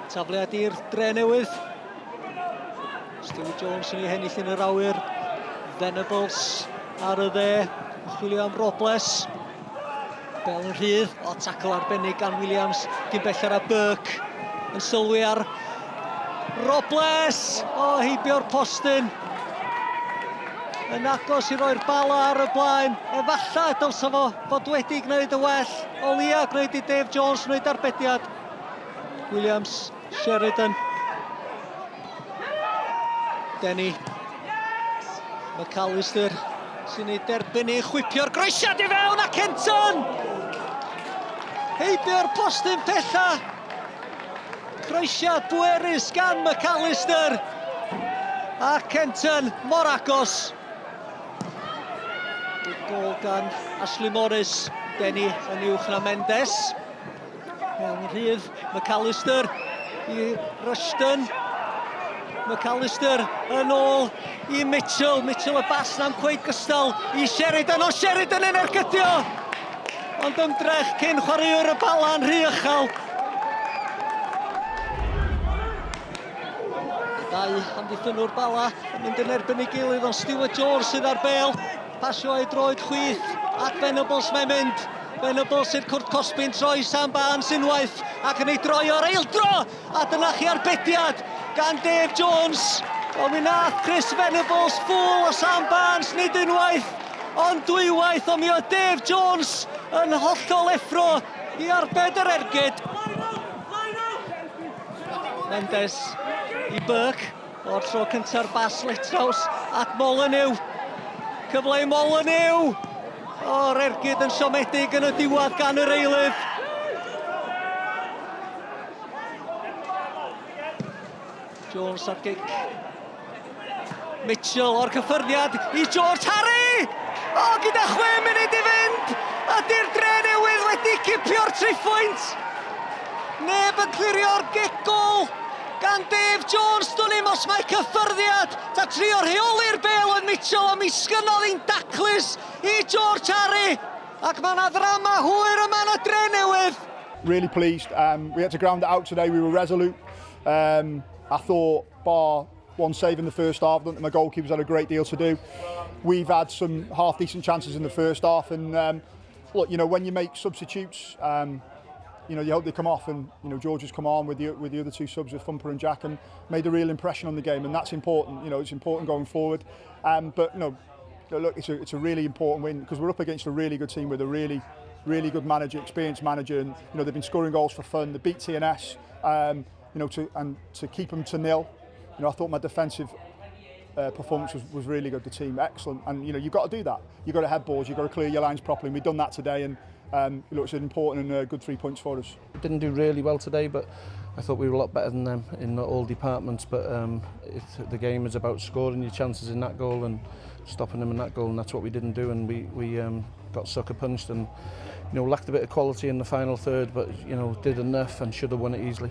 Tafliad i'r dre newydd. Stuart Jones yn ei hennill yn yr awyr. Venables ar y dde. Yn chwilio am Robles. Bel yn rhydd. O, tacl arbennig gan Williams. Gyn belled â Burke. Yn sylwi ar Robles! O, heibio'r postyn. Yn agos i roi'r bala ar y blaen. Efallai dylsa fo fod wedi gwneud y well. O leia gwneud i Dave Jones wneud arbediad. Williams, Sheridan. Denny. McAllister sy'n ei derbyn ei chwipio'r groesiad i fewn a Kenton! Heibio'r postyn pella. Croesiad bwerus gan McAllister. A Kenton mor agos. Gol gan Ashley Morris. Denny yn uwch na Mendes. Mewn rhydd, McAllister i Rushton. McAllister yn ôl i Mitchell. Mitchell y bas na'n cweith gystal i Sheridan. O Sheridan yn ergydio! Ond ymdrech cyn chwaraewr y Bala'n rhy uchel. Y dau amddiffynnwr Bala yn mynd yn erbyn ei gilydd, ond Stuart Jones sydd ar bel. Pasio ei droed chwith at Venables mae'n mynd. Venables i'r cwrt cosbi'n troi Sam Barnes unwaith ac yn ei droi o'r eildro! A dyna chi arbediad gan Dave Jones. Wel mi nath Chris Venables ffŵl o Sam Barnes nid unwaith ond dwywaith ond mi oedd Dave Jones yn hollol effro i arbed yr ergyd. Mendes i Burke. O'r tro cynta'r bas Letraws at Molyneux. Cyfle i Molyneux! O'r ergyd yn siomedig yn y diwedd gan yr eilydd. Jones ar gic. Mitchell o'r cyffyrddiad i George Harry! O, gyda chwe munud i fynd! Ydy'r dre newydd wedi cipio'r triphwynt! Neb yn clirio'r gic gol! Gan Dave Jones, dwn i'm os mae cyffyrddiad ta trio rheoli'r bêl oedd Mitchell, ond mi sgynnodd hi'n daclus i George Harry, ac mae yna ddrama hwyr yma yn y dre newydd. Really pleased. We had to ground it out today. We were resolute. I thought, bar one save in the first half, I don't think my goalkeepers had a great deal to do. We've had some half-decent chances in the first half, and look, you know, when you make substitutes, you know, you hope they come off, and you know, George has come on with the other two subs, with Fumper and Jack, and made a real impression on the game, and that's important. You know, it's important going forward. But you know, look, it's a really important win because we're up against a really good team with a really, really good manager, experienced manager, and you know, they've been scoring goals for fun. They beat TNS, you know, to keep them to nil. You know, I thought my defensive performance was really good. The team, excellent, and you know, you've got to do that. You've got to head balls, you've got to clear your lines properly, and we've done that today, and look, it's an important and good 3 points for us. Didn't do really well today, but I thought we were a lot better than them in all departments, but the game is about scoring your chances in that goal and stopping them in that goal, and that's what we didn't do, and we got sucker punched and, you know, lacked a bit of quality in the final third, but you know, did enough and should have won it easily.